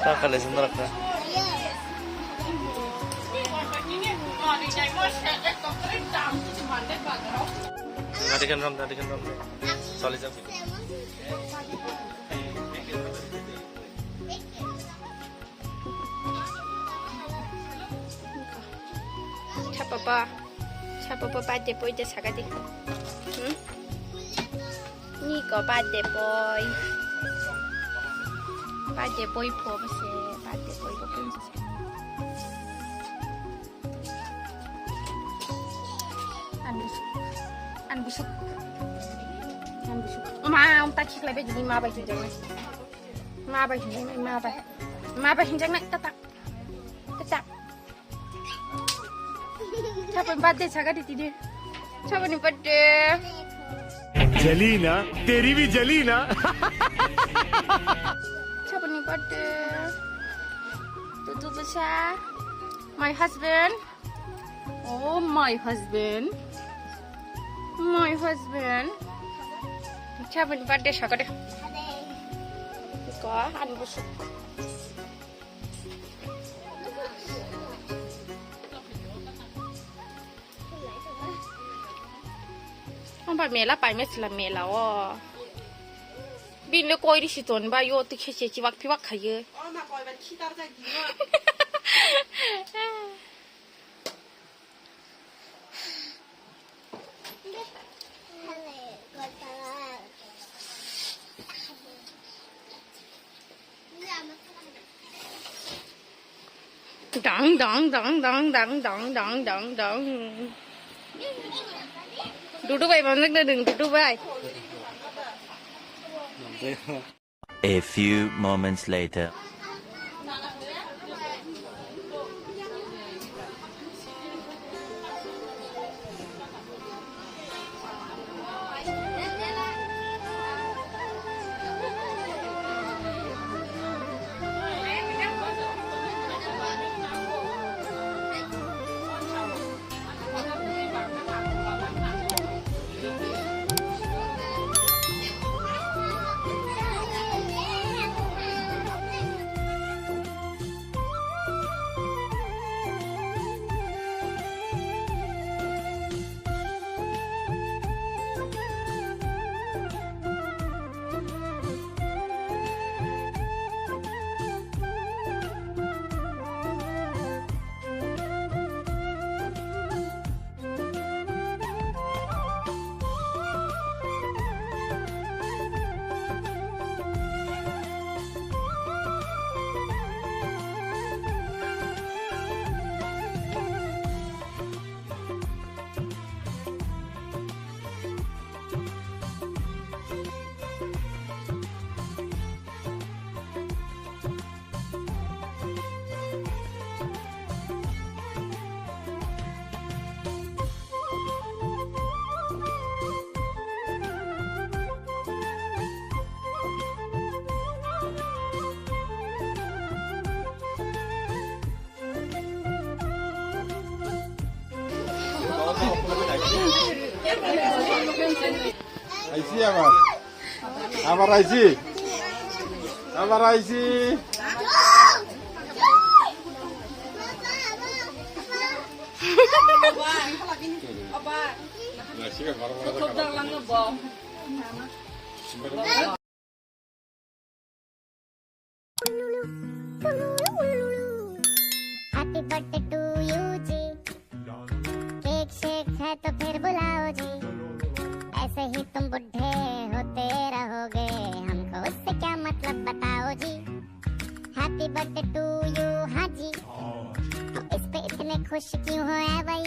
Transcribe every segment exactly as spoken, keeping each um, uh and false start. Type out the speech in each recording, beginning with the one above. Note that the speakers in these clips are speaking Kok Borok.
Ta kale sundar ka. Nadi kan rom, nadi kan rom. Sali jam. Cha papa, cha papa birthday boy de sagadi. Hmm? Ni ko birthday boy. Birthday boy pho bese, birthday boy bo pun sa. An busuk. An busuk. An busuk. Oma, om ta khiklai be jini ma bai hinjak nai. Ma bai hinjak nai, ma bai. Ma bai hinjak nai, tata. Tata. Chapon birthday saga di tidi. Chapon ni birthday. जली ना, तेरी भी जली ना। Chapon ni birthday. Tutu basa. My husband. Oh, my husband. My husband. Chapon ni birthday saga di. Ko, an busuk. Amba mela paime sila mela o. Bini koi risi ton ba yo tikhe che chiwak piwak khaye. Dang, dang, dang. Dudu bai, manjak na ding, Dudu bai. A few moments later. Aisi abar. Abar aisi. Abar aisi. Happy birthday to you जी। Cake shake है तो फिर बुलाओ जी। ऐसे ही तुम बूढ़े होते रहोगे, हमको उससे क्या मतलब बताओ जी। Happy birthday to you, हाँ जी। तुम इस पे इतने खुश क्यों हो, ऐ भाई?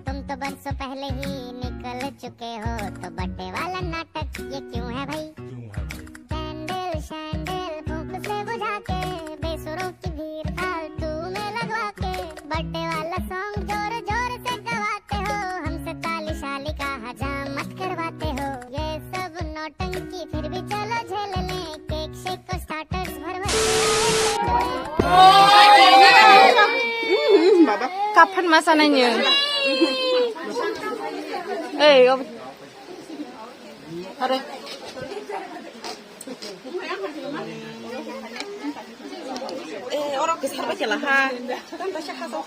तुम तो बरसों पहले ही निकल चुके हो, तो बर्थडे वाला नाटक ये क्यों है भाई? क्यों है भाई? कैंडल शैंडल फूंक से बुझा के, बेसुरों की भीड़ फालतू में लगवा के, बर्थडे वाला सॉन्ग जोर जोर से गवाते हो, हमसे ताली शाली का हजाम मत करवाते हो। ये सब नौटंकी फिर भी चलो झेल लें, केक शेक और स्टार्टर्स भर भर। Kapan masa nanya. Ei, ob-, are. Eh, oro kwsar bai kela ha. Tanta sa ha sok.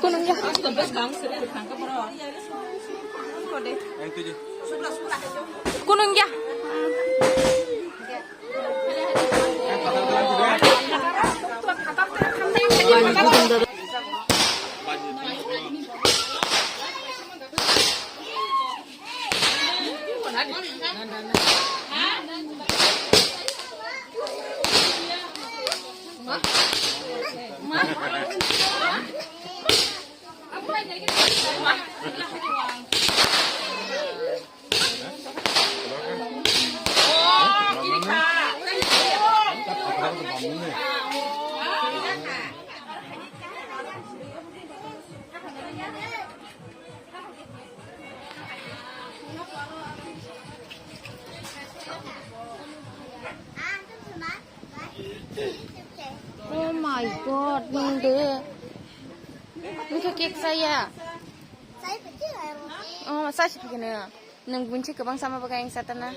Kunung ya. Kunung ya. Oh my God, nwng de. Nwng khe cake chaya. Oh, chasi phikeno. Nwng bunsi kwbang sama bagwi ang satana.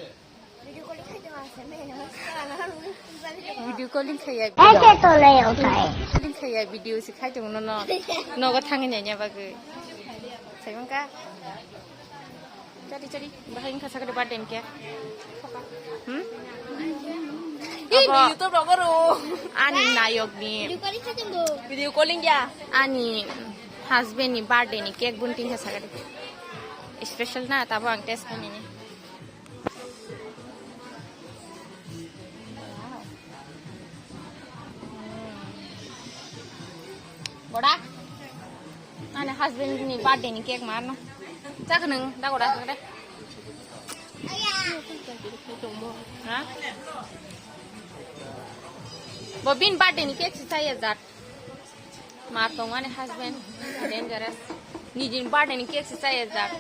Video calling khai tong, ang se video calling khai ya. Video calling khai ya, video se khai tong no no. Nogo thangwi nanya bagwi. Saimangka. Chari chari, bahai wngkha sakhe birthday ni cake. Hmm? Ih, abo YouTube rogo ro. Ani nayok ni. Video calling khe tong do. Video calling ya. Ani husband ni birthday ni cake bun tingkha sakhe. Special na, tabo ang test khainani. Boda? Ani husband ni birthday ni cake marno. Chakha nwng, da boda, chakha de. Ha? Bo bini birthday ni cake si chaya jat. Mar tong ani husband, dangerous. Nijini birthday ni cake si chaya jat.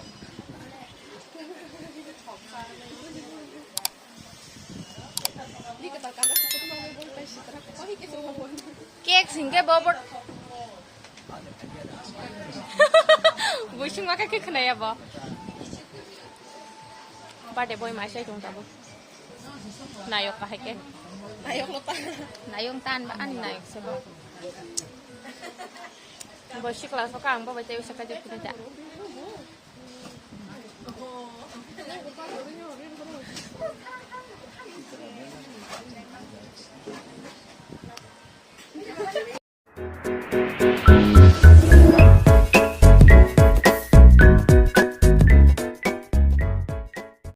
Cake singke bo bo. Buising ma khe khwnaya bo. Birthday boy mai sai tong tabo. Nayok kahai ke. Nayok lo ta. Nayok tan ba ani nayok se bo. Bo sikla so ka ang bo bai tei usa ka jok ta.